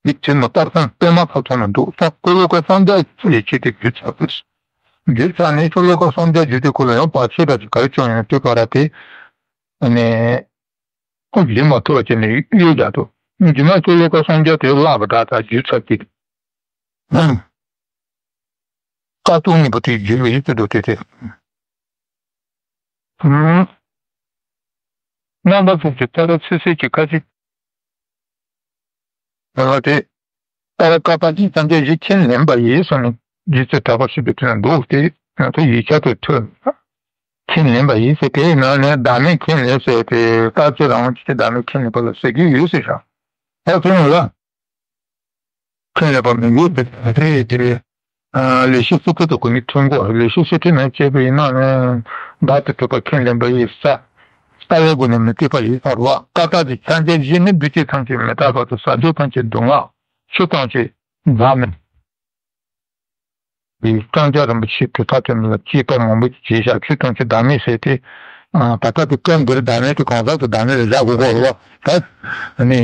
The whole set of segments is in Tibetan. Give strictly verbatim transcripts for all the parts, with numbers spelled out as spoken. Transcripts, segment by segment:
འདི་དེ་ནི་སྟག་ཚང་པད་མ་ཐོག་ཐོག་ན་འདུག་ས། ཤོ་ལོ་ཀ་སུམ་བརྒྱ་ཡི་ཆེད་དུ་བརྒྱུད་ཚར་དགོས། བརྒྱུད་ཚར་ནས་ཤོ་ལོ་ཀ་སུམ་བརྒྱ་བརྒྱུད་དེ་ཁོ་ལ་ཡང་བར་ཆད་འདྲ་ཞིག་ག་རེ་བྱུང་ཡང་དུས་ག་ར་དེ་ནས་ཁོ་བརྒྱུད་མ་ཐུབ་པ་བྱས་ནས་གཡོལ་རྒྱག་ཐུབ། རྒྱུ་མ་ཤོ་ལོ་ཀ་སུམ་བརྒྱ་དེ་བརླག་པ་འདྲ་ད་བརྒྱུད་ཚར་གི། དཀའ་སྡུག་གཉིས་པོ་དེ་བརྒྱུད་པའི་ཡུལ་དུ་འགྲོ་དུས་དེ། རྣམ་པ་ཚོ་གི་ལྟ་ར་ཚིག་གསལ་གྱི་ཁ་ཅིག་ལ་དེ། ལྟ་ར་ཀ་པ་ཅིག་ཐམས་ཅད་གཞི་ཁས་ལེན་པ་ཡིན་གསུངས་ནས་རྗེ་བཙུན་གྲགས་པ་ཞེས་པའི་དོན་འདུག་སྟེ་ང་ཚོ་ཡིག་ཆ་དུ་ཐོས། ཁས་ལེན་པ་ཡིན་ཟེར་དེའི་ནང་ནས་བདག་མེད་ཁས་ལེན་ཟེར་ཏེ་སྐབས་ཅིག་རང་དབང་ཅིག་བདག་མེད་ཁས་ལེན་པ་ལ་ཟེར་གྱི་ཡོད་ཟེར་ཤག་ད་དོན་ལ། ཁས་ལེན་པ་མི་དགོས་པའི་རེད་དེ། ལས་གཞི་སོ་སོ་དང་གོ་མི་མཐུན་གོ། ལས་གཞི་སོ་སོ་ནས་བྱས་པ་ཡིན་ན་ནི་བདག་ཏུ་གྲུབ་པ་ཁས་ལེན་པ་ཡིན་ས། ལྟ་བའི་སྒོ་ནས་མི་བསྐྱོད་པ་ཡིན་ས་རེད་བ། ཀ་དག་གི་ཕྱག་རྒྱ་བཞི་ནི་འདུ་བྱེད་ཐམས་ཅད་མི་རྟག་པ་དང་ཟག་བཅས་ཐམས་ཅད་སྡུག་བསྔལ། ཆོས་ཐམས་ཅད་བདག་མེད། དེ་ཀྲང་ཅང་རིན་པོ་ཆེས་གྲུབ་མཐའ་ཐོན་མི་ལ་དཔྱད་པ་མང་པོ་ཅིག་བྱས་ཤག་ཆོས་ཐམས་ཅད་བདག་མེད་ཟེར་ཏེ། ད་ལྟ་དེ་སྐབས་འདིར་བདག་མེད་དེ་གང་ཟག་ཏུ་བདག་མེད་ལ་བཞག་དགོས་གོ་རེད་བ། ད་ནི་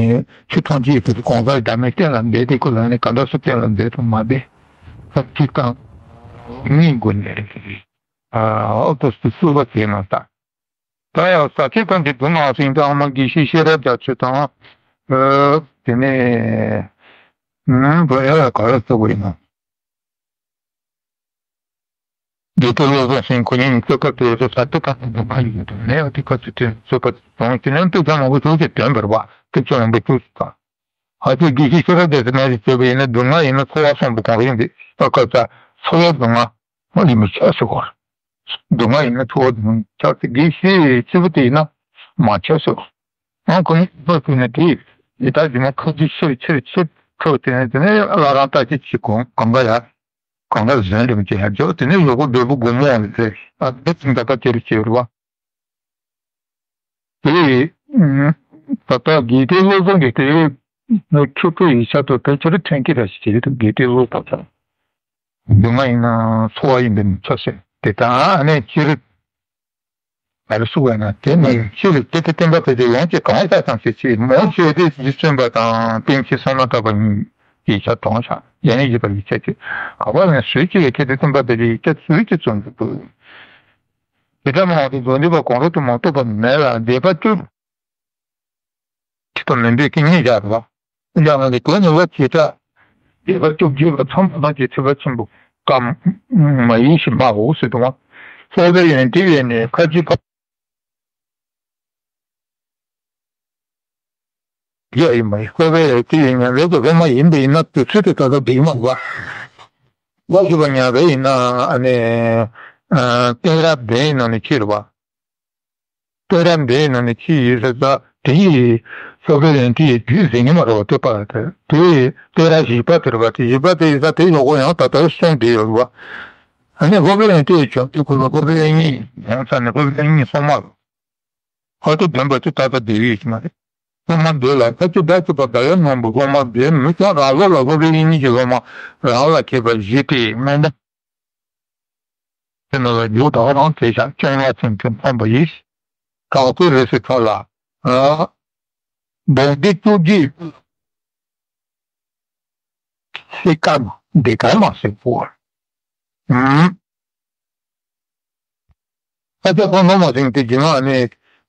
ཆོས་ཐམས་ཅད་དེ་གང་ཟག་བདག་མེད་གཏན་ལ་འབེབས་དེ་ཁོ་ལ་ནི་ག་འདྲ་སུ་གཏན་ལ་འབེབས་དུ་མ་འབེབས། ད་ཅིག་དང་གཉིས་སྒོ་ནས་ཨོ་ཏོ་སུ་སུ་བ་དེ་ན་ད། ད་ཡང་ཟག་བཅས་ཐམས་ཅད་སྡུག་བསྔལ་ཟེར་ཏེ་ཨ་མ་དགེ་བཤེས་ཤེས་རབ་རྒྱ་མཚོ་དང་། དེ་ནས་བོད་ཡ་ལ་ག་རེ་ཟེར་དགོས་ཡིན་ན། དགེ་བཤེས་བློ་བཟང་སེང་ཁོ་གཉིས་ནི་ཆོས་སྐབས་དེ་ཚོ་ཟག་བཅས་ཐམས་ཅད་སྡུག་བསྔལ་ཡིན་དུ་ནས་ཨ་དེ་ཁ་ཚུ་དེ་ཚོ་པ་དང་དེ་ནས་ཐུགས་ཅང་མང་པོ་ཐུགས་ཀྱི་དོན་པར་བ་ཐུགས་ཅང་མང་པོ་ཐུགས་སུ་དང་། ཨ་ཅེ་དགེ་བཤེས་ཤེས་རབ་རྒྱ་མཚོ་ནས་བྱས་པ་ཡིན་ན་སྡུག་བསྔལ་ཡིན་ན་ཚོར་བ་གསུམ་པོ་གང་རིགས་འདི་ཨ་ཁ་ཚ་ཚོར་བའི་སྡུག་བསྔལ། ཨ་ནི་མི་ཆགས་སུ་གོ། སྡུག་བསྔལ་ཡིན་ན་ཚོར་བ་སྡུག་བསྔལ་ཆགས་སུ་དགེ་བཤེས་སྐྱེས་བུ་དེ་ཡིན་ན་མ་ཆགས་སུ། ཨང་ཁོ་ནི་སྤོ་ཐུབ་ན་དེ་ཡི་ད་རྒྱུ་མ་ཁ་རྗེ་ཆེར་ཆེར་ཆེར་ཁྲོ་དེ་ནས་དེ་ནས་བླ་རང་ལྟ་ཅི་ཅི་གོང་གང་ག་ཡ། གང་ག་ཟན་རིམ་གྱི་ཡ་འཇོག་དེ་ནས་ཡོག་པོ་འབོད་པོ་སྒོ་མོ་ཡང་ཟེར་ཨ་དེ་ཙམ་ད་ལྟ་ཅེ་རུ་ཅེ་རུ་བ། དེ་ད་ལྟ་དགེ་ལྡན་བློ་བཟང་གིས་དེ་ནས་ཁྱོད་ཚོ་ཡིག་ཆ་དུ་དེ་ཆེ་རུ་ཐོན་གྱི་ར་ཞིག་བྱེད་དུ་དགེ་ལྡན་བློ་བཟང་ཚོ། སྡུག་བསྔལ་ཡིན་ན་ཚོར་བ་ཡིན་པས་མི་ཆགས་ཟེར་དེ་དང་ཨ་ནས་ཅི་རུ་ཨ་རུ་སུ་བས་ན་དེ་ནས་ཅི་རུ་དེ་དེ་བསྟན་པ་དེ་དེ་ཡོངས་ཀྱི་གང་ཟག་ཐམས་ཅད་ཀྱིས་མོ་ཤོད་དེ་རྗེ་བཙུན་པ་དང་པཎ་ཆེན་བསོད་ནམས་གྲགས་པ་གཉིས་ཡིག་ཆ་དྲངས་ཤག་ཡ་ནས་ཡིད་པར་ཡིག་ཆ་ཅིག་ག་པ་ནས་སུས་ཀྱི་ཡ་ཁྱེད་དེ་བསྟན་པ་དེ་ཡིག་ཆ་སུས་ཀྱི་བཙོན་དུ་བུད། དེ་ལྟར་མང་དུ་བཟོ་འདུས་པ་གང་རུང་དུ་མ་གཏོགས་པ་མེད་ལ་སྡེ་པ་བཅུ། ཁྱི་དང་མི་འདོད་ཀྱི་གཉིས་བཞག་པ། ཡང་ན་དེ་གོས་ནི་བ་ཇི་ལྟར། སྡེ་པ་བཅུ་བརྒྱད་པ་ཚངས་པ་དང་གི་ཐེག་པ་ཆེན་པོ་ཀ་མ་ཡིན་ཞིང་མའོ་ཟེར་དུ་མ། སློབ་པའི་ཡོན་ཏན་ཡོད་ནས་ཁ་ཅིག་ཕ། ཡ་ཡིན་མ་ཡིན་སློབ་པའི་ཡོན་ཏན་ཡོད་ནས་ལོག་ཏུ་སློབ་མ་ཡིན་པ་ཡིན་ན་དུས་ཚོད་དེ་ད་ལྟ་བསྡད་མ་བ། ལོག་ཞུ་བ་ཉག་རེ་ཡིན་ན་ཨ་ནི། བསྟན་རབས་འདི་ཡིན་ན་ནི་ཁྱེར་བ། བསྟན་རབས་འདིའི་ནང་ནས་ཅི་ཡོད་ཟེར་ཙང་དེ་ཡི་སློབ་དཔོན་ཡོན་ཏན་ཡི་རྒྱུད་ཟེར་ནི་མ་རེད་བ། བསྟོད་པ་དེ་དེ་ཡི་བསྟན་རབས་བཞི་པ་དེ་རེད་བ། དེ་བཞི་པ་དེ་ཡི་ས་དེ་ཡོག་པོ་ཡང་ད་ལྟ་གསུངས་བསྡད་ཡོད་རེད་བ། ཨ་ནི་སློབ་དཔོན་ཡོན་ཏན་ཡི་བྱང་ཆུབ་ཁོ་ལ་སློབ་དཔོན་གཉིས་ཡོང་ས་ནས་སློབ་དཔོན་གཉིས་སློབ་མ་རེད། ཧོ་དེ་བདེན་པ་དེ་ད་ལྟ་བསྡད་ཡོད་ཀྱི་མ་རེད། སློབ་མ་འདོད་ལ་ཁ་ཆུ་ཟླ་གཅིག་པ་དགའ་ཡོད་ནོར་བུ་སློབ་མ་འདོད་མི་ཀྱང་རང་ལོ་ལ་སློབ་དཔོན་གཉིས་ཀྱི་སློབ་མ་རང་ལ་མཁས་པ་བཞི་སྟེ་སྔོན་པོ། དེ་ནང་ལ་རྒྱུ་དག་རང་བྲལ་ཞག་སྐྱོན་ལ་ཚིམ་མཁན་ཕོངས་པ་ཡིས། དྲག་པོའི་རིས་སུ་ཁྲོད་ལ། ཨ། སྡོང་འདི་བཅུ་གཅིག་སྲིད་ཀར་མ་འདི་ཀར་མ་ཟེར་བོ། ཨུམ། ས་ཆ་ཁོང་ནོ་མ་ཟིན་དེ་རྒྱུ་མ་ནི་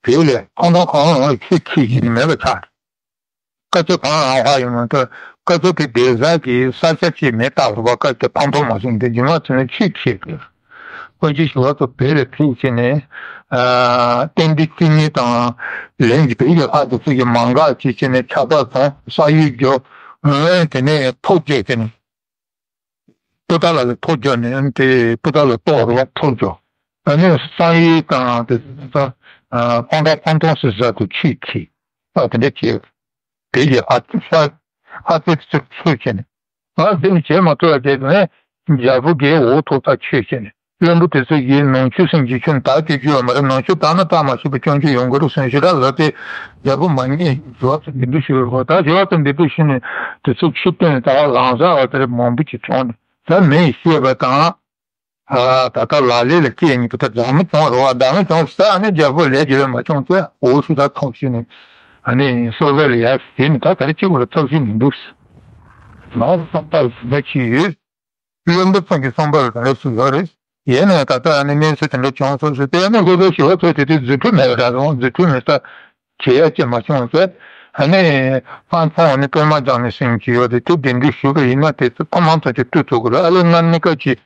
བེའུ་ལས་ཁོང་ཐང་ཁོང་ལ་ཆུ་ཁྱི་ཞིག་མེད་པ་ཆགས། དཀའ་སྤྱད་གང་ལ་ཧ་ཡོད་མ་ཐག་དཀའ་སྤྱད་ཀྱི་སྡེ་གཟར་གྱི་ས་ཆ་ཅིག་མེད་སྟབས་རུ་བ་དཀའ་སྤྱད་ཕང་ཐོག་མ་བྱུང་སྟེ་རྒྱུ་མ་ཚོ་ནས་ཆུས་ཁྱེར་དགོས། དཀོན་མཆོག་ཞི་བ་ཚོ་བོད་ལ་ཁྲིད་བྱས་ནས། རྟེན་འབྲེལ་བཅུ་གཉིས་དང་། ལན་གྱི་བོད་ཀྱི་ལྷ་དེ་ཚོ་གི་མ་འགག་ཅིག་བྱས་ནས་ཆགས་པ་དང་ས་ཡུལ་རྒྱུ། དེ་ནས་ཐོ་བཅད་དེ་ནས། པུ་ཏ་ལ་ལ་ཐོ་རྒྱག་ནས་དེ་པུ་ཏ་ལ་ཐོ་རུ་ཐོ་རྒྱག་ཨ་ནི་བསམ་ཡས་དང་དེ་ཚོ་ཁོང་ཁྲ་ཁོང་ཐོང་སི་ཟ་དུ་ཆུས་ཁྱི་ཨ་དེ་འདྲ་བྱས། དེ་ཡི་ཨ་ཨ་ཙི་ཚུར་ཚུར་བྱས་ནས་ཨ་དེ་ནི་བྱས་མ་ཐུབ་ལ་དེ་ནས་རྒྱལ་པོ་གིས་འོ་ཐོག་ཐག་ཆོད་བྱས་ནས། བློན་པོ་དེ་ཚོ་ཡིས་ནང་ཆོས་སེམས་ཀྱི་ཆོས་བདག་གིས་བརྗོད་པ་མ་རེད། ནང་ཆོས་བདག་ན་བདག་མ་ཤེས་པའི་སྐྱོན་བརྗོད་ཡོང་གི་རེད་གསུངས་ཞེ་དྲག་ལབ་སྟེ་རྒྱལ་པོ་མ་ཉེས་ཞི་བ་ཚོ་འདི་འདྲ་ཞུ་རེད་ཧོ། ད་ཞི་བ་ཚོ་འདི་འདྲ་ཞུ་ནས་དེ་ཚོ་ཕྱི་སྟོན་ད་ལང་ཟ་བ་དེ་རེད་མང་པོ་ཅིག་བྱུང་ནས་ད་མེད་ཤེས་པ་དང་། ད་ལྟ་ལ་ལས་ལ་སྐྱེས་ནས་ད་ལྟ་སྡང་མི་བྱུང་རེད་བ། སྡང་མི་བྱུང་ས་ཨ་ནི་རྒྱལ་པོ་ལས་རྒྱལ་བས་མ་བྱུང་ཚེ་འོ་ཤུ་ད་ཐོག་ཤུ་ནས་ཨ་ནི་སོ་སོ་ལ་ཡར་ཞེ་ནས་ད་ག་རེ་སྐྱེ་བོ་ལ་ཐབས་ཤེས་མི་འདུག་ནང་བསམ་པ་ཟིན་པ་ཅིག་ཡོད། བློན་པོ་ཚང་གི་བསམ་པ་ལ་རེ་ཞིག་ཡོད་རེད། ཡིན་ནའི་ད་ལྟ་ཨ་ནི་གནས་ཚུལ་དེ་འདྲ་བྱུང་སོང་ཟེར་དེ་ནི་སློབ་དཔོན་ཞི་བ་འཚོ་དེ་དུས་རྫུ་འཕྲུལ་མེད་པ་འདྲ་སོང་། རྫུ་འཕྲུལ་མེད་ས་བྱེད་ཡ་ཅིག་མ་བྱུང་ཟེར། ཨ་ནི་ཕན་ཚུན་ཨ་ནི་པད་མ་སྦྱངས་ནས་སེམས་ཀྱི་ཡོད་དེ་དེ་གདན་འདྲེན་ཞུས་པ་ཡིན་ན་དེ་ཚོ་ཐོག་མང་ཚོ་ཅིག་ལྟོས་ཚོད་དགོས་རེད། ཨ་ལོ་ང་གཉིས་ཀ་ཅིག་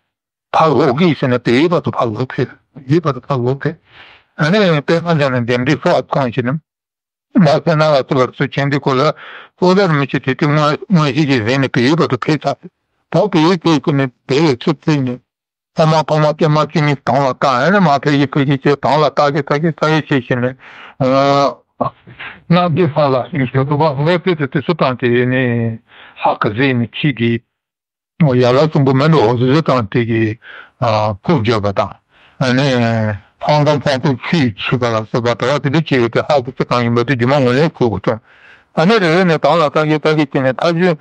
ཕར་ལོག་གི་ཟེར་ན་དེའི་བར་དུ་ཕར་ལོག་ཕེབས། དེའི་བར་དུ་ཕར་ལོག་ཕེབས། ཨ་ནི་པད་མ་སྦྱངས་ནས་གདན་འདྲེན་ཕོག་ཁོང་ཅིག་ནི། མ་ཟེར་ན་ལ་སོགས་པ་ཚུལ་ཆེན་འདི་ཁོ་ལ་སློབ་དཔོན་རིན་པོ་ཆེ་དེ་དུས་དངོས་དངོས་གཞི་ཞིག་ཟིན་ནས་བལ་ཡུལ་བར་དུ་ཕེབས་ཚར། ད་བལ་ཡུལ་ཕེབས་ཀྱི་ནས་བལ་ཡུལ་ཚུར་ཕེབས་ནས་ཐོག་མ་ཐོག་མ་པད་མ་བཅུ་གཉིས་དང་ལ་བཏགས། ཨ་ནི་མ་ཕེབས་ཀྱི་ཕེབས་ཀྱི་ཅེས་དང་ལ་བཏགས་ཀྱི་བཏགས་ཀྱི་བཏགས་ཀྱི་བྱས་བྱས་ནས་གནམ་བདེ་ས་ལ་ཞིག་ཞོགས་པ་ལོ་ཕེབས་ཏེ་དུས་སུ་དང་དེ་ནས་ཧ་ག་ཟེ་ནས་ཁྱི་གི་ཡ་ལ་གསུམ་པོ་མེ་ནོ་ཧོ་ཟི་ཟི་དང་དེ་གི་ཕུག་བརྗོད་པ་དང་། ཨ་ནི་ཕང་ཐང་ཕང་ཐུག་ཆུ་ཡི་ཆུ་པ་ལ་སོགས་པ་དྲ་བ་དེ་འདྲ་བྱས་ཡོད་དེ་ཧ་གོ་ཚེ་གང་ཡིན་པ་དེ་རྒྱུ་མ་ངོས་ལེན་གོ་དགོས་ཐོན། ཨ་ནི་རེ་རེ་ནས་དང་ལ་ལྟ་གི་ལྟ་གི་བྱས་ནས་ཐག་གཅོད་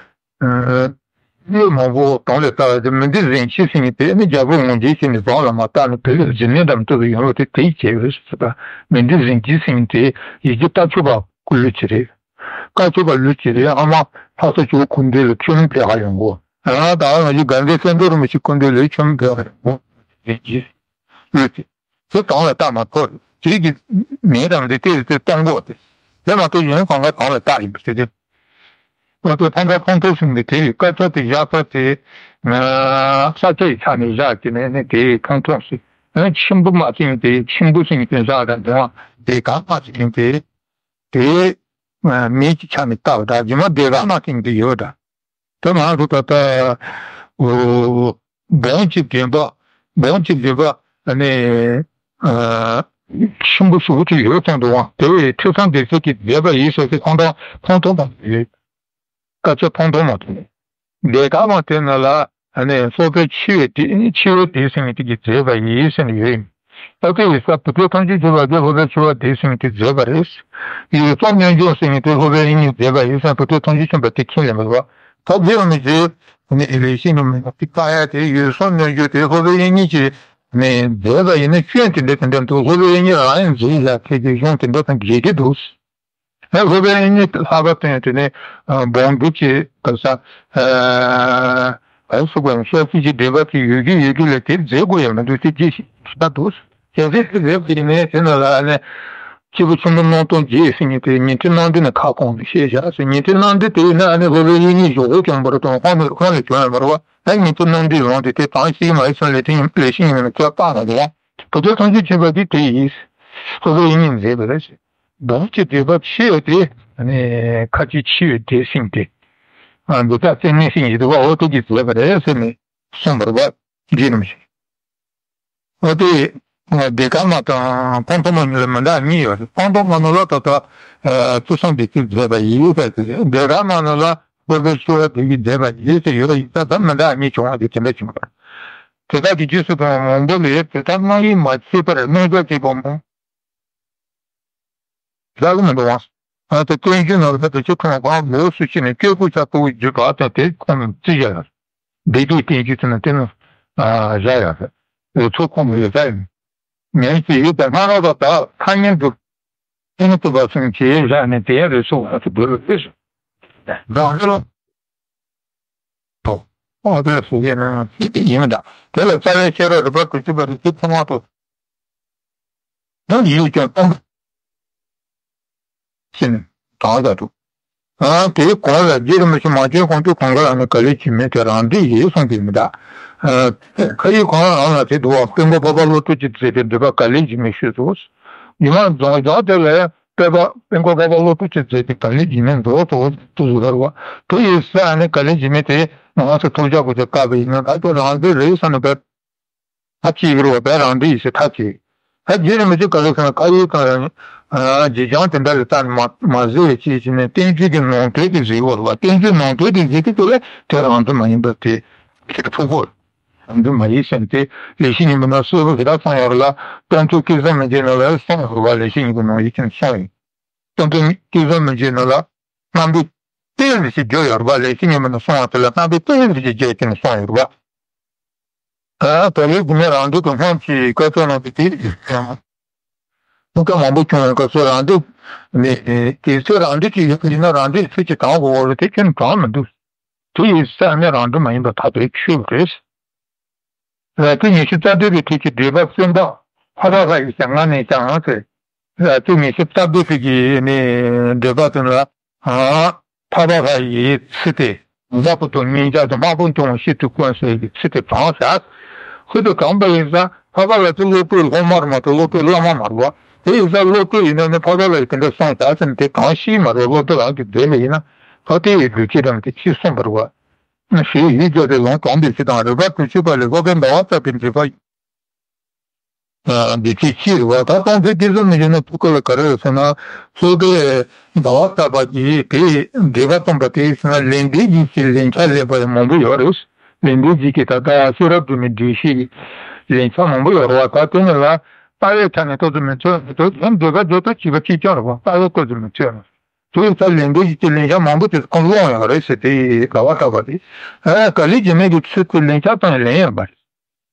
གླུད་མང་པོ་དང་ལས་ལྟ་བ་དེ་མི་འདི་ཟིན་ཆི་ཟིན་དེ་ནི་རྒྱལ་པོ་ངོ་འཇིགས་བྱས་ནས་བཟང་ལ་མ་བལྟ་ནས་བོད་ལ་འཇིགས་མེད་དམ་བཏུབ་པའི་ཡོང་བ་དེ་དེ་ཡི་བྱས་ཡོད་ཟེར་ད། མི་འདི་ཟིན་ཆི་ཟིན་དེ་ཡི་གེ་ལྟ་ཆོག་པ་ཀུ་ལུ་ཆི་རེད། བཀའ་ཆོས་པ་ལུས་ཀྱི་རེད། ཨ་མ་ལྷ་ས་ཇོ་བོ་སྐུ་མདུན་ལ་མཆོད་མེ་ཕུལ་ག་ཡོང་གོ། ཨ་ད་ང་ཚོ་གངས་ཅན་སྐྱབས་མགོན་རིན་པོ་ཆེ་སྐུ་མདུན་ལ་མཆོད་མེ་ཕུལ་ག་ཡོང་གོ། རེད་ཀྱི། དེ་གང་ལ་བལྟ་མ་ཐོག་དེ་གི་མེད་དང་དེ་དེ་དེ་གཏོང་གོ་དེ། དེ་མ་གཏོགས་གཞན་གང་ག་གང་ལ་བལྟ་ཡིན་པ་དེ་དེ། ང་ཚོ་ཐང་ག་ཁོང་ཐོག་སུང་གི་དེ་ཡི་དཀའ་ཚོགས་དེ་བཞག་ཚོགས་དེ། ས་ཆ་ཡི་ཆ་ནས་བཞག་གི་ནས་ནས་དེ་ཁོང་ཐོག་སུ། ཆེན་པོ་མ་ཟིན་དེ་ཆེན་པོ་ཟིན་དེ་བཞག་དང་དེ་བ་དེ་གང་མ་ཟིན་དེ། དེ་མིའི་ཆ་ནས་བལྟ་བ་དང་རྗེས་མ་སྡེ་ག་མ་ཐེངས་དེ་ཡོད་དང་། དེ་ང་ཚོ་ད་ལྟ་འབོམ་གཅིག་བདུན་པ། འབོམ་གཅིག་བདུན་པ་ནས་ཆེན་པོ་ཞུ་གི་ཡོད་ཐེངས་དུ་དབང་དེ་བས་ཐོས་བསམ་སྡེ་ཚན་གྱི་མཛད་པ་ཡིན་ཟེར་ཏེ་ཁོང་དང་ཁོང་དུ་མ་ཡོད། བཀའ་ཆོས་ཕང་ཐོག་མ་ཐོག་ལས། འདས་ཀ་མ་དེ་ན་ལ་ཨ་ནི་སློབ་དཔོན་ཆེ་བའི་དེ་ཆེ་བའི་དེ་ཟེར་མཁན་དེ་གི་མཛད་པ་ཡིན་ཟེར་ནས་ཡོད་ཡིན། ཨ་ཁུ་ཡི་ས་བུ་ཕྲུག་ཐམས་ཅད་མཁྱེན་པ་དེ་སློབ་དཔོན་ཆེ་བ་དེ་ཟེར་མཁན་དེ་མཛད་པ་རེད། ཡུལ་སྲོག་གནོན་སྦྱོར་ཟེར་མཁན་དེ་སློབ་དཔོན་དབྱིག་གཉེན་མཛད་པ་ཡིན་ཟེར་བུ་ཕྲུག་ཐམས་ཅད་མཁྱེན་པ་དེ་མཁྱེན་ལེ་མ་ལོ། ད་དེ་ཡང་མི་བྱེད། ནི་ལས་བྱེད་ནི་མི་དེ་དཀའ་ཡ་དེ་ཡུལ་སྲོག་གནོན་སྦྱོར་དེ་སློབ་དཔོན་དབྱིག་གཉེན་གྱི་ནི་མཛད་པ་ཡིན་ན་སྐྱོན་དེ་འདྲ་དེ་འདྲ་འདུག་སློབ་དཔོན་དབྱིག་གཉེན་རང་ཡང་མཛད་ཡ་ཁྱེད་ཀྱི་གཞུང་དེ་འདྲ་དང་འགལ་གྱི་འདུག་ཨེ་སློབ་དཔོན་གཉིས་ལྷག་པ་སྟོན་དེ་ནས་འབོམ་སྒྲུབ་ཀྱི་ག་ས་ཨེ་སུ་ག་ཤ་ཚིག་གི་འདྲེན་པ་དེ་ཡོད་རྒྱུ་ཡོད་རྒྱུ་ལས་དེ་མཛད་དགོས་ཡ་མི་འདུག་དེ་ཅི་ཞིག་ད་འདུག་གལ་སྲིད་དེ་མཛད་པ་ཡིན་ནའི་དེ་ན་ལ་ཨ་ནི་སྐྱེས་བུ་ཆེན་པོ་སྣང་སྟོང་རྒྱས་ཟེར་མཁན་དེ་ཉན་ཐོས་རྣམ་འདྲེན་ནས་ཁ་སྐོང་ནས་བཤད་བཞག་ཟེར། ཉན་ཐོས་རྣམ་འདྲེན་དེ་ཡིན་ན་ཨ་ནི་སློབ་དཔོན་དབྱིག་གཉེན་གཞོགས་པའི་སྐྱོན་པར་དང་ཁོང་ནས་ཁོང་ལས་བྱུང་ཡ་མ་རེད་བ། ད་ཉན་ཐོས་རྣམ་འདྲེན་ཡོང་དེ་དེ་གང་ཞིག་མ་ཡིན་ཙང་ལས་ཐེངས་ལས་ཤིང་ཡིན་ན་ཁྱོད་སྤང་ན་རེད་བ། བུ་ཚོ་ཐམས་ཅད་མཁྱེན་པ་དེ་དེ་ཡིན། སོ་སོ་ཡིན་ཉིད་མཛད་པ་རེད། བདག་གི་འདོད་པ་ཆེ་བ་དེ་ནི་ཁ་ཆེ་ཆེ་བའི་སྡེ་སྲིང་སྟེ། འདི་དག་རྩེ་ནས་སྲིང་ཡིན་འདུག་པ་འོ་དེ་གིས་མཛད་པ་རེད་ཟེར་ནས་གསུངས་པར་བ་འདི་རྣམས་ཤིང་། འོ་དེ་སྡེ་ཀ་མ་དང་ཕང་ཐོག་མ་གཉིས་ལ་མི་འདྲ་གཉིས་ཡོད་རེད། ཕང་ཐོག་མ་ནང་ལ་ད་ལྟ་ཐུགས་བསམ་འདི་ཚོས་མཛད་པ་ཡིན་ཟེར་ཏེ་སྡེ་ཀ་མ་ནང་ལ་སློབ་དཔོན་ཆེ་བ་དེ་གིས་མཛད་པ་ཡིན་ཟེར་ཡོད་ཡིན་ད་ད་མི་འདྲ་གཉིས་བྱུང་བ་དེ་དེ་འདྲ་བྱུང་བ་རེད། དེ་དག་གི་རྗེས་སུ་ཕན་མང་པོ་ལས་དེ་ལྟར་སྣང་ཡིད་མ་ཆེས་པར་རྣམ་གཞག་བྱེད་པ་མང་། ལ་ལ་མི་འདུག་བ། ཨ་ཏི་བསྟན་བཅོས་ནང་ལ་ད་ཆོས་ཁོང་གང་ལོགས་སུ་ཕྱིན་ནས་སྐྱེ་དགུ་ཆ་ལྟ་བུ་བརྒྱུད་པ་དང་དེ་ཁོང་རྩིས་བཞག་ཡོད། སྡེ་བརྒྱད་བསྟན་བཅོས་ཚུལ་ནི་དེ་ནི་བཞག་ཡོད། ཚོ་ཁོང་ཡོད་ས་ཡིན། ངས་ཅི་ཡོད་པའི་སྔ་རོགས་ལ་ད་ཐ་སྙད་འདུག་ཨེ་ནི་ཐུབ་པ་གསུངས་ཀྱིས་བཞག་ནས་དེ་ཡང་རེ་ཚོ་བ་ཚོ་འབུལ་བ་ཕེབས་སོ། རང་རེ་ལ། ཐོག་ཨོ་ཏེ་སུ་ཡིན་ན་ཡིན་མི་འདྲ། དེ་ལ་རྩ་བའི་ཤེས་རབ་རིག་པ་དྲུག་ཅུ་པ་རིག་པའི་ཚད་མ་ཐོབ། ད་ཡིད་ཀྱང་སྟོང་པ་ཞེས་ནས་གྲགས་ཀྱང་འདུག་ཨ་དེའི་གོང་ལ་རྗེ་རིན་པོ་ཆེ་མ་བྱོན་གོང་དུ་གང་ག་ལ་ནི་ག་ལེར་བྱེད་མིན་དེ་རང་འགྲེལ་ཡིན་གསུངས་པས་མི་འདྲ། ཁ་ཡི་གོང་ལ་རང་ལ་དེ་འདུག་བ་དཔལ་མགོན་འཕགས་པ་ཀླུ་སྒྲུབ་ཀྱིས་མཛད་པའི་འདུས་པ་ག་ལེར་བྱེད་མིན་ཞུས་སོ། ཉི་མ་རྫོང་རྫོང་དེ་ལ་དཔལ་པ་དཔལ་མགོན་འཕགས་པ་ཀླུ་སྒྲུབ་ཀྱིས་མཛད་པའི་ག་ལེར་བྱེད་མིན་འདུག་ཏུ་ཏུ་ཟུར་བར་བ་དུ་ཡི་ས་ནི་ག་ལེར་བྱེད་མིན་དེ་ང་ཚོ་ཐུགས་ཅག་གུ་ཅག་བཀག་པ་ཡིན་ན་ད་ཁྱོད་རང་འགྲེལ་རེད་བསམ་ནས་བས། ཐབས་ཅིག་ཡོད་རེད་བ་བས་རང་འགྲེལ་ཡིན་ཟེར་ཐབས་ཅིག་ད་རྗེ་རིན་པོ་ཆེ་ག་ལེར་ཁ་ཁ་ཡོད་ཀྱང་རྗེས་འཇང་དེ་འདྲ་ལས་བལྟས་ནས་མ་མ་ཟེར་བའི་ཅིའི་ཕྱིར་ནས་བསྟན་བཅོས་ཀྱི་ནང་དོན་དེ་ཟེར་ཡོད་རེད་བ། བསྟན་བཅོས་ནང་དོན་དེ་ཟེར་གྱི་འདུག་ལས་དེ་རང་འགྲེལ་མ་ཡིན་པ་དེ་ཁྱེད་ཕུག་པོ་རང་འགྲེལ་མ་ཡིན་ཟེར་ཏེ་ལེགས་བཤད་སྙིང་པོ་ན་གསལ་པོ་ཞེ་དྲག་གསུངས་ཡོད་རེད་ལ། དཔལ་མཚོ་སྐལ་བཟང་མི་རྗེ་ནང་ལ་གསུངས་ཡོད་རེད་བ། ལེགས་བཤད་སྙིང་པོ་ནང་ཡིག་ཆེན་གསུངས་ཡོད། དཔལ་མཚོ་སྐལ་བཟང་མི་རྗེ་ནང་ལ། རྣམ་པའི་རྟེན་ཟེར་ཞིག་བརྗོད་ཡོད་རེད་པ། ལེགས་བཤད་སྙིང་པོ་ནས་གསུངས་པ་དེ་ལ་རྣམ་པའི་རྟེན་ཟེར་ཞིག་བརྗོད་ཀྱིན་གསུངས་ཡོད་རེད་པ། ཨ་ད་ལོའི་དགུ་མའི་རང་འགྲེལ་དུ་སྔོན་གྱི་བཀའ་ཚོགས་གནང་བའི་དེའི་ཐུགས་ཀ་མང་པོ་བྱུང་བའི་སྐབས་སུ་རང་འགྲེལ་ནས་དེ་ཚོའི་རང་འགྲེལ་གྱི་ཡོད་པ་ཡིན་ན་རང་འགྲེལ་ཚུལ་གྱིས་དྲང་དགོས་པ་རེད། དེ་ཁྱོན་དྲང་མི་འདུག་དེ་ཡི་ས་ནི་རང་འགྲོ་མ་ཡིན་པ་ཐ་དད་ཆོས་རེད། ར་ཏི་ཉི་ཤུ་རྩ་བདུན་པའི་ཐད་ཀྱི་འགྲེལ་པ་བཙུན་པ་ཕ་ར་ཧ་ཡི་ཞལ་སྔ་ནས་ཀྱང་ཟེར། ར་ཏི་ཉི་ཤུ་རྩ་བདུན་པའི་གི་ནི་འགྲེལ་པ་དེ་ལ། ཨ། ཕ་ར་ཧ་ཡི་ཚིག་དེ། འཛམ་བུ་དང་མཉམ་གཞག་ཏུ་དམར་པོ་འབྱུང་བ་ཤིན་ཏུ་དཀོན་ཟེར་གྱི་ཚིག་དེ་དྲངས་བཞག་ཁོ་ཚོ་གང་པ་ཡིན་ས་ཕ་ར་ཧ་ཚོ་སློབ་དཔོན་སློབ་མ་རེད་མ་གཏོགས་སློབ་དཔོན་བླ་མ་མ་རེད་བ། དེ་ཡིན་ས་སློབ་དཔོན་ཡིན་ན་ནི་ཕ་ར་ཧ་ཡིས་དེ་འདྲ་གསུངས་བཞག་ཟེར་ནས་དེ་གང་ཤེས་མ་རེད། སློབ་དཔོན་རང་གི་མདུན་ལ་ཡིན་ན་ད་དེ་ཡི་ལུས་ཀྱི་རང་དེ་ཅི་གསུངས་པ་རེད་བ། ཞེས་ཡིད་འཇོག་པའི་ལུང་གང་འདོད་ཅི་དང་རིགས་པ་དྲུག་ཅུ་པ་ལས་སློབ་དཔོན་ཟླ་བ་གྲགས་པའི་འགྲེལ་པ། འདི་ཅིའི་ཕྱིར་བ་ད་སྟོང་ཚེ་སྐྱེ་ཚུལ་མི་འགྱུར་ན་ཐུགས་ཁུར་ལ་ག་རེ་ཡོད་ཟེར་ན། སློབ་དཔོན་ཟླ་བ་གྲགས་པ་གིས་དེའི་འགྲེལ་པ་བརྩམས་པ་དེའི་ཕྱིར་ན་ལེགས་ལྡན་འབྱེད་ཀྱི་ལན་ཆགས་ལེགས་པ་ཡང་མང་པོ་ཡོད་རེད། ལེགས་ལྡན་འབྱེད་ཀྱི་ད་ལྟ་ཤེས་རབ་སྒྲོན་མའི་འགྲེལ་བཤད་ལན་ཆགས་མང་པོ་ཡོད་རེད་བ། ད་དེ་ནི་ལ་ལྟ་བའི་ཆ་ནས་ལྟ་ཚུལ་མི་མཐུན་མི་མཐུན་ཡང་འགྲེལ་པ་བརྗོད་དུ་བྱས་པ་གཅིག་ཀྱང་རེད་བ། ལྟ་བའི་ལྟ་ཚུལ་མི་མཐུན་ན། དེ་ཡིན་ཙང་ལེགས་ལྡན་འབྱེད་ཀྱི་ལན་ཆགས་མང་པོ་དེ་ཚོ་ཀུན་སློང་ཡོད་རེད་ཟེར་དེ་ཟླ་བ་གྲགས་པ་དེ། ཨ་ག་ལེར་འབྱེད་མེད་ཀྱི་ཚུལ་དེ་ལན་ཆགས་དང་ལན་ཡོད་པ་རེད།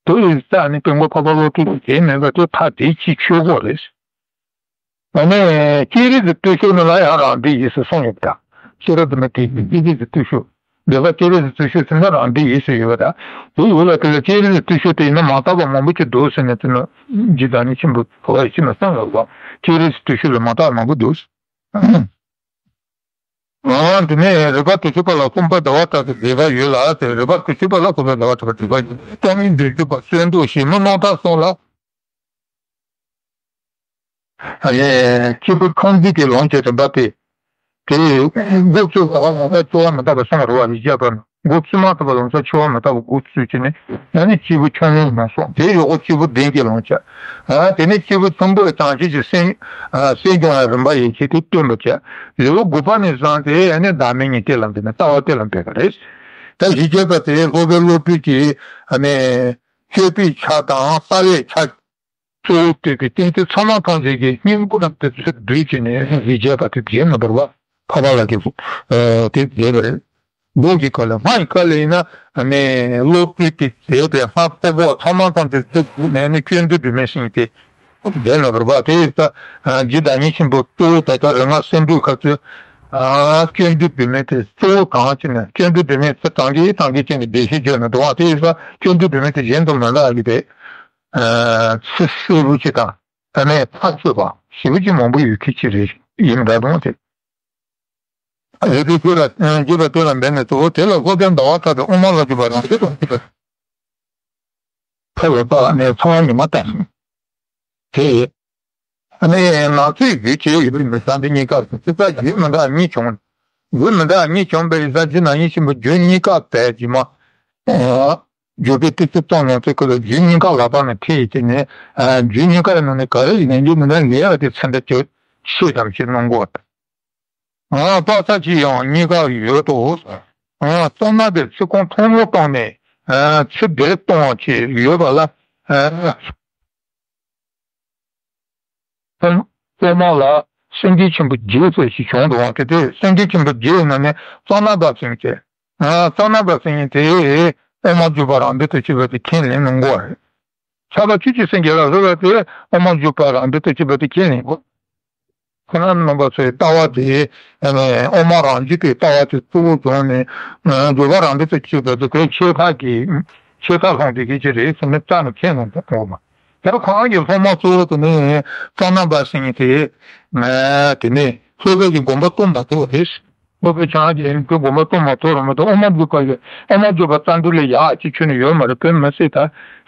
དེ་ཡིན་ཙང་ནི་སྐྱེ་འགོག་འཕགས་པ་བློ་གྲོས་ཀྱི་དེ་མེད་པ་དེ་ཐ་དད་ཅིག་ཆོས་འགོག་རེད། ཨ་ནི་སྤྱན་རས་གཟིགས་བརྟུལ་ཞུགས་ནི་ལ་ཡང་རང་འགྲེལ་ཡོད་ཟེར་གསུངས་ཡོད་པ་དང་། ཤེས་རབ་སྒྲོན་མའི་དེ་སྤྱན་རས་གཟིགས་བརྟུལ་ཞུགས། འགྲེལ་པ་སྤྱན་རས་གཟིགས་བརྟུལ་ཞུགས་ཟེར་ན་རང་འགྲེལ་ཡོད་ཟེར་ཡོད་པ་དང་། དེ་ཡོད་ལ་དེ་ལ་སྤྱན་རས་གཟིགས་བརྟུལ་ཞུགས་དེ་ཡིན་ན་མ་དག་པ་མང་པོ་ཅིག་འདུག་ཟེར་ནས་དེ་ནི་རྗེ་བདག་ཉིད་ཆེན་པོ་གོ་བ་ཡིད་ཆེས་ན་གསུངས་ཡོད་པ། སྤྱན་རས་གཟིགས་བརྟུལ་ཞུགས་ལ་མ་དག་པ་མང་པོ་འདུག་ཨ་དེ་ནས་རིགས་པ་དྲུག་ཅུ་པ་ལ་གསུམ་པ་ཟླ་བ་གྲགས་པའི་འགྲེལ་པ་ཡོད་ལ་ཟེར། རིགས་པ་དྲུག་ཅུ་པ་ལ་གསུམ་པ་ཟླ་བ་གྲགས་པའི་འགྲེལ་པ་ཡོད། རྩ་བའི་འདོད་འཇོ་པ་གསོན་འདུག་ཞིང་རྨོ་རྣམ་ཐར་སོགས་ལ། ཨ་ནི་སྐྱེས་བུ་ཆུང་འཛིན་གྱི་ལུང་གི་རིམ་པ་སྟེ། དེ་ཡི་འགོ་བཙུགས་པ་ལ་ལོང་ཚ་འཆི་བ་མི་རྟག་པ་གསུངས་པ་རེད་བ། ཡིག་བརྒྱ་པ་ན་འགོ་བཙུགས་མ་ཐུབ་པ་ལོང་ཚ་འཆི་བ་མི་རྟག་པ་འགོ་བཙུགས་ཀྱི་ནི་ཡང་ནི་སྐྱེས་བུ་ཆུང་ངུའི་ལུང་གསུངས། དེའི་འོག་སྐྱེས་བུ་ལྡན་གྱི་ལུང་བྱ། ཨ་དེ་ནས་སྐྱེས་བུ་ཆེན་པོས་བྱང་ཆུབ་ཀྱི་སེམས་ཨ་སེམས་སྦྱོང་བའི་རིམ་པ་ཡན་ཆད་དེ་སྟོན་པར་བྱ། ལེའུ་དགུ་པ་ནས་བཟུང་སྟེ་ཨ་ནི་བདག་མེད་གཉིས་དེ་ལ་འབད་ནས་ལྟ་བ་དེ་ལ་འབད་པ་རེད། ད་ཡིག་བརྒྱ་པ་དེ་སློབ་དཔོན་བློ་གྲོས་ཀྱིས་ཨ་ནི་སྤྱོད་པའི་ཆ་དང་ལྟ་བའི་ཆ། གཙོ་བོ་བསྟོད་པའི་རྟེན་དེ་ཚོགས་རྣམས་ཐམས་ཅད་ཀྱི་སྙིང་པོ་རྣམས་དེ་ཚོ་བསྡུས་བྱས་ནས་ཡིག་བརྒྱ་པ་དེ་མཛད་ནུས་པ་རེད་བ། འཕགས་པ་ལགས་ཀྱིས་དེ་མཛད་པ་རེད། མདོ་གི་སྐབས་ལ་སྔགས་ཀྱི་སྐབས་ལ་ཡིན་ན་ནི་བློ་གྲོས་ཀྱིས་མཛད་པའི་སྔགས་ཕྲེང་བ་ཚོགས་རྣམས་ཐམས་ཅད་བསྡུས་ནས་ནི་སྐྱོན་བྲལ་སྒྲོན་མེ་ཟེར་མཁན་དེ་མཛད་ནུས་པ་རེད་བ། དེ་ཡིན་ཙང་རྗེ་བདག་ཉིད་ཆེན་པོ་གཙོ་བོ་ད་ལྟ་རིག་སྔགས་གསེར་འགྲེང་ཁ་ཚུལ་སྐྱོན་བྲལ་སྒྲོན་མེ་དེ་གཙོ་བོ་གང་བྱས་ནས་སྐྱོན་བྲལ་སྒྲོན་མེ་ཚེ་གྲངས་ཀྱིས་གྲངས་ཀྱིས་ཅན་གྱི་འགྲེལ་བཤད་བརྗོད་ནས་འདུག་བ། དེ་ཡིན་ཙང་སྐྱོན་བྲལ་སྒྲོན་མེ་དེ་གཞན་དུ་མི་འདའ་གི་དེ། ཚེ་གསོན་པོ་ཅིག་དང་ཨ་ནི་ཐག་ཆོད་པ་ཞེ་པོ་ཅིག་མང་པོ་ཡོད་མཁན་ཅིག་རེད་ཡིན་འདྲ་འདུག་དེ། རེད་དེ་ཁྱོད་ལ་འགྱུར་བ་དེ་ལ་འབད་ནས་གཙོ་བོ་དེ་ལ་སློབ་དཔོན་ཟླ་བ་གྲགས་པས་དབུ་མ་ལ་འཇུག་པ་རང་འདོད་དང་བཅས་པ་ཐལ་བའི་བར་ནས་ཚོར་བ་ཉི་མ་བསྟན། དེ། ཨ་ནི་ང་ཚོས་རྒྱུ་བྱས་ཡོད་པའི་མི་ཚང་འདི་གཉིས་ཀ་ཚོ་ཚིག་རྒྱུ་མི་འདྲ་གཉིས་བྱུང་། རྒྱུ་མི་འདྲ་གཉིས་བྱུང་བའི་ས་རྗེ་ན་ཡིན་ཆེན་པོ་རྒྱུ་གཉིས་ཀ་བཙལ་རྗེས་མ། བརྗོད་པའི་ཏི་ཙི་གཏོང་ཡོང་ཚེ་ཁོ་ལ་རྒྱུ་གཉིས་ཀ་ལག་པ་ནས་ཁྱེར་ཡོད་ཀྱི་ནས། རྒྱུ་གཉིས་ཀ་ཡི་ནང་ནས་ག་རེ་ཡིན་ན་རྒྱུ་མི་འདྲ་ལས་ཡག་དེ་ཚེ་འདི་ཆོས་ཤེས་དམ་ཞེས་གནང་གོ། དཔག་ཚད་ཀྱི་ཡང་གཉིས་ཀ་ཡོད་དོ། གཙང་ནག་པའི་ཚིག་རྐང་ཐུང་ངུ་བཏང་ནས་ཚིག་སྡེར་གཏོང་བྱས་ཡོད་པ་ལ། ཐོག་མ་ལ་སེང་གེ་ཆེན་པོ་བརྒྱད་ཟེར་ཞིག་བྱུང་འདུག་བ། དེ་དུས་སེང་གེ་ཆེན་པོ་བརྒྱད་ནང་ནས་གཙང་ནག་པ་ཟེར་མཁན། གཙང་ནག་པ་ཟེར་མཁན་དེ་དབུ་མ་འཇུག་པ་རང་འདོད་དུ་བྱེད་པ་དེ་ཁས་ལེན་གནང་གོ་རེད། ཁྱབ་པ་ཆོས་ཀྱི་སེང་གེ་ལ་སློབ་པ་དེ་དབུ་མ་འཇུག་པ་རང་འདོད་དུ་བྱེད་པ་དེ་ཁས་ལེན་གོ། ཁོ་རང་རྣམ་པ་ཚོའི་ལྟ་བ་དེ་དབུ་མ་རང་རྒྱུད་པའི་ལྟ་བ་དེ་གཙོ་བོ་བཟུང་ནས་འཇུག་པ་རང་འདོད་དུ་བྱེད་པ་དེ་ཁོའི་ཆེ་ཁག་གི་ཆེ་ཁག་ལྷུང་དེ་གི་ཅི་རེད་ཟེར་ནས་རྩ་ནས་ཁས་ལེན་གོ་མ། ད་ཁོ་རང་གི་སློབ་མ་གཙོ་བོ་དེ་ནི་གཙང་ནག་པ་ཟེར་མཁན་དེ། དེ་ནས་སློབ་དཔོན་གྱི་དགོངས་པ་རྟོགས་མ་ཐུབ་པ་རེད། སློབ་དཔོན་བྱང་ཆུབ་ཀྱི་དགོངས་པ་རྟོགས་མ་ཐུབ་རུང་མ་གཏོགས་དབུ་མ་འཇུག་པ་ཡི་དབུ་མ་འཇུག་པ་རྩ་འདུལ་ལས་ཡག་ཅིག་ཁྱོན་ནས་ཡོད་མ་རེད། དཔེ་མི་སྲིད་ད་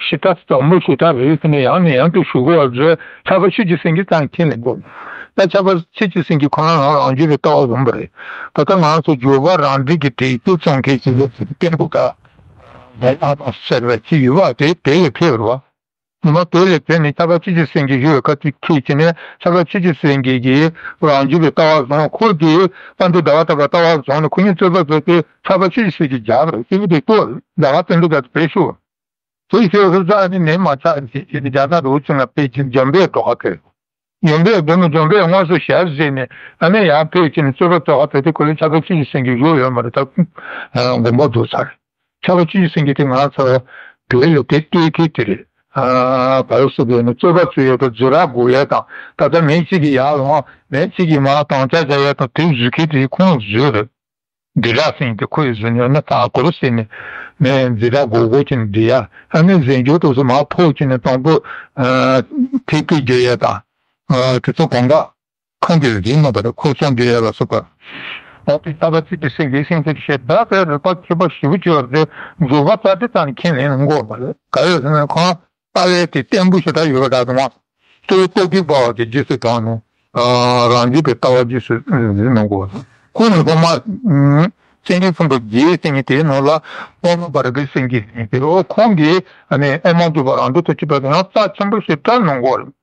ཞེ་དྲག་དྲང་མོ་ཞེ་དྲག་རེད་ཟེར་ནས་ཡང་ནས་ཡང་དུ་ཞུ་དགོས་པ་རེད། ཁྱབ་པ་ཆོས་ཀྱི་སེང་གེ་ཙང་ཁས་ལེན་དགོས། ད་ཁྱབ་པ་ཆོས་ཀྱི་སེང་གེ་ཁོ་རང་རང་རང་རྒྱུད་པའི་ལྟ་བ་བཟུང་བ་རེད། ད་ལྟ་ང་ཚོ་འཇུག་པ་རང་འགྲེལ་གྱི་འགྲེལ་བརྗོད་གཙང་མཁན་ཞིག་ལ་སྐད་འབོད་ཀ་ལ་ཡག་དང་ཟེར་བ་ཅིག་ཡོད་པ་དེ་དེ་ཡི་ཕེབས་རེད་བ། ཉི་མ་དེ་ལས་བྱས་ནས་ཁྱབ་པ་ཆོས་ཀྱི་སེང་གེ་ཞུ་བའི་ཁ་ཐུག་ཁྱེད་ཀྱིས་ནས་ཁྱབ་པ་ཆོས་ཀྱི་སེང་གེ་གིས་རང་རྒྱུད་པའི་ལྟ་བ་བཟུང་། ཁོ་གིས་དཔལ་ལྡན་ཟླ་བ་གྲགས་པའི་ལྟ་བ་བཟུང་ནས་ཁོ་གཉིས་རྩོད་པ་རྩོད་དུས་ཁྱབ་པ་ཆོས་ཀྱི་སེང་གེ་རྒྱབ་རེད། སྐྱེས་བུ་དེ་ལྟོས་ཟླ་བ་དཔལ་ལྡན་གྲགས་པའི་ཕེབས་ཤོག་དེ་ཤོད་ས་ས་ནི་ནས་མ་ཆགས་ཞེས་བྱས་ཏེ་རྒྱ་ནག་རུ་ཆུང་ལ་ཕེབས་ཀྱིན་འཇམ་དཔལ་སྒྲོལ་དཀར་ཕེབས། འཇམ་དཔལ་སྒྲོལ་མ་འཇམ་དཔལ་དངོས་སུ་ཞལ་གཟིགས་ནས་ཨ་ནི་ཡང་ཕེབས་ཀྱིན་རྩོད་པ་རྩོད་ག་ཕེབས་ཏེ་ཁོ་ལ་ཁྱབ་པ་ཆོས་ཀྱི་སེང་གེ་བཞུགས་ཡོད་མ་རེད། ད་དགོངས་པ་རྫོགས་ཚར། ཁྱབ་པ་ཆོས་ཀྱི་སེང་གེ་དེ་ང་ཚོ་བོད་ལ་དེ་ལྟོས་མཁན་དེ་རེད། ཨ་བར་སོ་བས་ནི་རྩོད་པ་རྩོད་ཡས་དང་རྫུ་ར་དགོས་ཡས་དང་ད་ལྟ་མི་གཅིག་གིས་ཡར་ལངས་མི་གཅིག་གིས་མར་དམ་བཅའ་བཞག་ཡས་དང་དེ་བཟོ་མཁན་དེ་ཁོང་བཟོས་རེད། འདི་ར་ཟེར་དེ་ཁོའི་གཟུགས་བརྙན་ནི་ད་གོ་རུ་ཟེར་ནས་ནས་འདི་ར་གོ་གོ་ཅིག་འདི་ཡ་ཨ་ནི་གཟན་ཆུང་དུ་སུ་མ་ཕོག་ཅིག་ནས་དང་པོ་ཐིག་གི་རྒྱུ་ཡ་དང་དེ་ཚོ་གང་ག་ཁོང་གིས་རིག་མ་པར་ཁོ་སོང་རྒྱུ་ཡ་ལ་སོགས་པ། ཨོ་དེ་ལྟ་བ་ཚིག་གི་སེང་གེའི་སེང་ཆེན་ཞེས་བདག་གི་རིག་པ་ཁྱད་པར་ཞེ་པོ་ཅིག་ཡོད་རེད། འཛུགས་པ་རྩ་དེ་ཙམ་ཁས་ལེན་དགོས་པ་རེད། ག་ཡོད་ཟེར་ན་ཁོང་ལྟ་བའི་དེ་བརྟན་པོ་ཞེ་དྲག་ཡོད་པ་འདྲ་དུ་མ། ལྟོས་ལྟོ་གི་བ་བ་གི་རྗེས་སུ་འབྲངས་ནས། རང་རྒྱུད་པའི་ལྟ་བ་རྗེས་སུ་འཛིན་གནང་དགོས། ཁོང་ནི་སློབ་མ། སེང་གེ་ཕུང་པོ་བརྒྱད་ཟེར་མཁན་དེའི་ནང་ལ་པདྨ་བྷ་ར་ཏིའི་སེང་གེ་ཟེར་མཁན་དེ་འོ་ཁོང་གིས་ཨ་ནི་ཨེ་མ་འཇུག་པ་རང་གྲོལ་ཐུགས་ཀྱི་བར་དུ་ཡང་རྩ་ཆེན་པོ་ཞེ་དྲག་གནང་དགོས་རེད།